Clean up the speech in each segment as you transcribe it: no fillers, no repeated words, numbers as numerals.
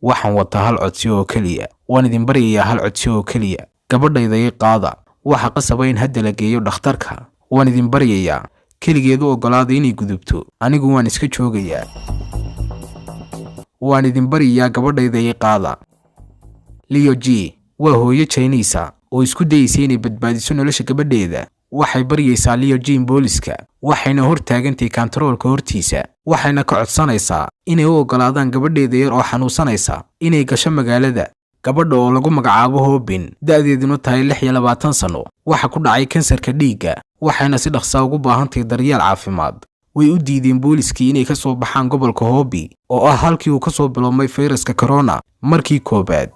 Waxaan wataa hal codsi oo keliya. Waan idin baryayaa, hal codsi oo keliya. Gabadhayda ii qaada. Waxa qasaba in hadda la geeyo dhakhtarka. Waan idin baryayaa, keligeed u oggolaada inay gudubto. Anigu waan iska joogayaa. Waan idin baryayaa, gabadhayda ii qaada. Leo G waa hooyo Jayniisa oo isku dayeysa inay badbaadiso nolosha gabadheeda. Waxay baryaysaa Leo Jin booliska, waxayna hor taagantay kantaroolka hortiisa, waxayna ka codsanaysaa inay u oggolaadaan gabadheeda yar oo xanuunsanaysa inay gasho magaalada. Gabadha oo lagu magacaabo Hobin, da'deeduna tahay 26 sano, waxa ku dhacay kansarka dhiigga, waxayna si dhaqsaa ugu baahantahay daryeel caafimaad. Way u diideen booliskii inay ka soo baxaan gobolka Hobi, oo ah halkii uu ka soo bilowmay fayraska corona markii koowaad.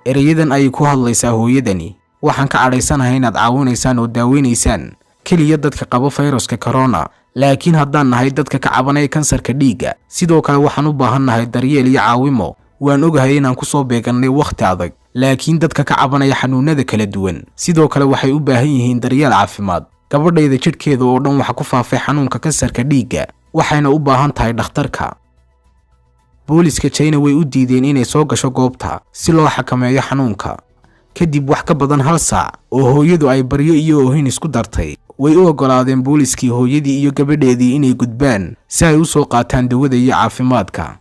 Ereyadan ayay ku hadlaysaa hooyadani: "Waxaan ka cadhaysanahay inaad caawinaysaan oo daaweynaysaan keliya dadka qaba fayraska corona, laakiin haddaan nahay dadka ka cabanaya kansarka dhiigga, sidoo kale waxaan u baahannahay daryeel iyo caawimo. Waan ogahay inaan ku soo beegannay wakhti adag, laakiin dadka ka cabanaya xanuunada kala duwan sidoo kale waxay u baahan yihiin daryeel caafimaad. Gabadhayda jidhkeeda oo dhan waxa ku faafay xanuunka kansarka dhiigga, waxayna u baahan tahay dhakhtarka." Booliska China way u diideen inay soo gasho goobta si loo xakameeyo xanuunka. Kadib wax ka badan hal saac oo hooyadu ay baryo iyo oohin isku dartay, way u oggolaadeen booliskii hooyadii iyo gabadheedii inay gudbaan si ay u soo qaataan dawada iyo caafimaadka.